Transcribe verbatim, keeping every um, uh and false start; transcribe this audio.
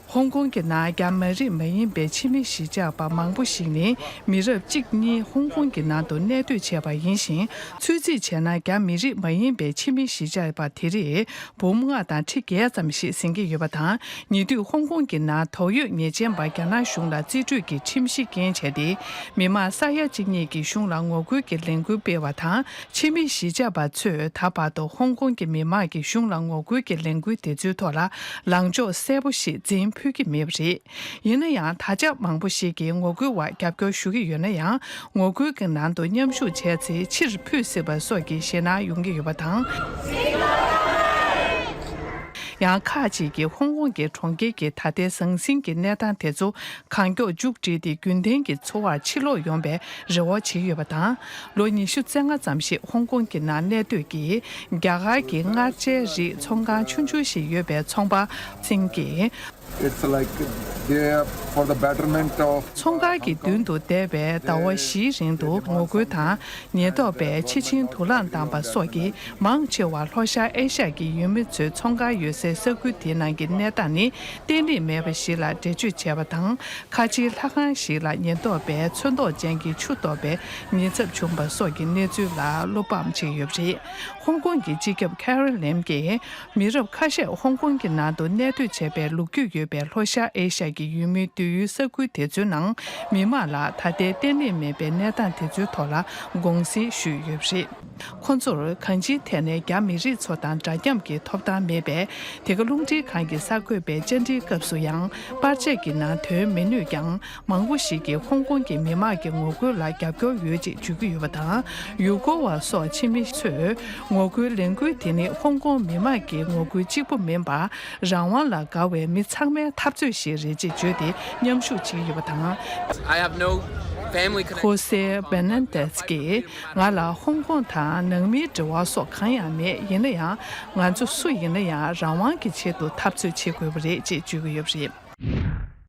ཧོང་ཀོང་གི་ནང་རྒྱ་མི་རིགས་མ་ཡིན་པའི་ཕྱི་མི་གཞིས་ཆགས་པ་མང་པོ་ཞིག་ནི་མི་རབས་གཅིག་གཉིས་ཧོང་ཀོང་གི་ནང་དུ་གནས་སྡོད་བྱས་པ་ཡིན་ཞིང་། ཚོད་རྩིས་བྱས་ན་རྒྱ་མི་རིགས་མ་ཡིན་པའི་ཕྱི་མི་གཞིས་ཆགས་པ་དེ་རིགས་འབུམ་ལྔ་དང་ཁྲི་བརྒྱད་ཙམ་ཞིག་ཟིན་གྱི་ཡོད་པ་དང་། ཉེ་དུས་ཧོང་ཀོང་གི་ནང་དོགས་ཡོད་ཉེས་ཅན་པ་རྒྱ་ནག་གཞུང་ལ་རྩིས་སྤྲོད་ཀྱི་ཁྲིམས་གཞི་འགེལ་བྱས་ཏེ། མི་མང་ས་ཡ་གཅིག་གཉིས་ཀྱིས་གཞུང་ལ་ངོ་རྒོལ་གྱི་ལས་འགུལ་སྤེལ་བ་དང་། ཕྱི་མི་གཞིས་ཆགས་པ་ཚོས་ད་བར་དུ་ཧོང་ཀོང་གི་མི་མང་གིས་གཞུང་ལ་ངོ་རྒོལ་གྱི་ལས་འགུལ་དེ་ཚོའི་ཐོག་ལ་ལངས་ཕྱོགས་གསལ་པོ་ཞིག་འཛིན་ཕོད་ཀྱི་མེད་པ་རེད། ཡིན་ན་ཡང་། ད་ཆ་མང་པོ་ཞིག་གིས་ངོ་རྒོལ་བར་རྒྱབ་སྐྱོར་ཞུ་གི་ཡོད་ན་ཡང་། ངོ་རྒོལ་གྱི་ནང་དུ་མཉམ་ཞུགས་བྱས་ཚེ་ཕྱིར་འཕུད་སྲིད་པ་སོགས་ཀྱི་ཞེད་སྣང་ཡོང་གི་ཡོད་པ་དང་། ཡང་ཁག་ཅིག་གིས་ཧོང་ཀོང་གི་གྲོང་ཁྱེར་གྱི་ད་ལྟའི་ཟང་ཟིང་གི་གནས་སྟངས་དེ་ཚོ་གང་མགྱོགས་མཇུག་སྒྲིལ་ཏེ། རྒྱུན་ལྡན་གྱི་འཚོ་བར་ཕྱིར་ལོག་ཡོང་བའི་རེ་བ་བྱེད་ཀྱི་ཡོད་པ་དང་། ལོ་ཉི་ཤུ་རྩ་ལྔ་ཙམ་ཞིག་ཧོང་ཀོང་གི་ནང་གནས་སྡོད་ཀྱི་རྒྱ་གར་གྱི་མངར་ཆའི་རིགས་ཚོང་ཁང་ཆུང་ཆུང་ཞིག་ཡོད་པའི་ཚོང་པ་ཚིང་གིས། It's like they are for the betterment of ཚོང་ཁང་གི་མདུན་དུ་འདས་པའི་ཟླ་བ་བཞིའི་རིང་དུ་ངོ་རྒོལ་དང་། ཉེན་རྟོག་པས་ཕྱི་ཆིངས་དུག་རླངས་བཏང་པ་སོགས་ཀྱིས་མང་ཆེ་བ་ལྷོ་ཤར་ཨེ་ཤ་ཡའི་ཡུལ་མི་ཚོའི་ཚོང་ཁང་ཡོད་སའི་ས་ཁུལ་དེའི་ནང་གི་གནས་སྟངས་ནི་བརྟན་ལྷིང་མེད་པ་ཞིག་ལ་འགྲེལ་བརྗོད་བྱས་པ་དང་། ཁ་ཆེའི་ལྷ་ཁང་ཞིག་ལ་ཉེན་རྟོག་པས་ཚོན་མདོག་ཅན་གྱི་ཆུ་གཏོར་བའི་ཉེན་ཚབས་བྱུང་པ་སོགས་ཀྱི་གནས་ཚུལ་ལ་བློ་ཕམ་བྱེད་ཀྱི་ཡོད་པ་རེད། ཧོང་ཀོང་གི་སྤྱི་ཁྱབ་ཁེ་རི་ལེམ་གྱིས། མི་རབས་ཁ་ཤས་ཧོང་ཀོང་གི་ནང་དུ་གནས་སྡོད་བྱས་པའི་ལོ་རྒྱུས་ཡོད་པའི་ལྷོ་ཤར་ཨེ་ཤ་ཡའི་ཡུལ་མིའི་སྡོད་ཡུལ་ས་ཁུལ་དེ་ཚོའི་ནང་མི་མང་ལ་ད་ལྟའི་བརྟན་ལྷིང་མེད་པའི་གནས་སྟངས་དེ་ཚོའི་ཐོག་ལ་དགོངས་སེལ་ཞུས་ཡོད་པ་རེད། ཁོ་ཚོར་གང་ཅིའི་ཐད་ནས་རྒྱ་མི་རིགས་ཚོ་དང་འདྲ་མཉམ་གྱི་ཐོབ་ཐང་མེད་པས། དེ་ག་རླུང་འཕྲིན་ཁང་གི་གསར་འགོད་པས་བཅར་འདྲིའི་སྐབས་སུ་ཡང་པར་ཆས་ཀྱི་ནང་ཐོན་མི་ནུས་ཀྱང་། མང་པོ་ཞིག་གིས་ཧོང་ཀོང་གི་མི་མང་གི་ངོ་རྒོལ་ལ་རྒྱབ་སྐྱོར་ཡོད་ཅེས་བརྗོད་ཀྱི་ཡོད་པ་དང་། ཡུལ་སྐོར་བ་སོགས་ཕྱི་མི་ཚོས་ངོ་རྒོལ་ལས་འགུལ་དེ་ནི་ཧོང་ཀོང་མི་མང་གི་ངོ་རྒོལ་གཅིག་པུ་མིན་པར། རང་དབང་ལ་དགའ་བའི་མི་ཚང་མའི་འཐབ་རྩོད་ཞིག་རེད་ཅེས་བརྗོད་དེ་མཉམ་ཞུགས་བྱེད་ཀྱི་ཡོད་པ་དང་། I have no family connection. ཁོ་སེ་བེ་ནན་ཏེས་ཀྱིས། ང་ལ་ཧོང་ཀོང་དང་ནང་མིའི་འབྲེལ་བ་སོགས་གང་ཡང་མེད། ཡིན་ན་ཡང་། ང་ཚོ་སུ་ཡིན་ན་ཡང་རང་དབང་གི་ཆེད་དུ་འཐབ་རྩོད་བྱེད་དགོས་པ་རེད་ཅེས་བརྗོད་ཀྱི་ཡོད་པ་རེད།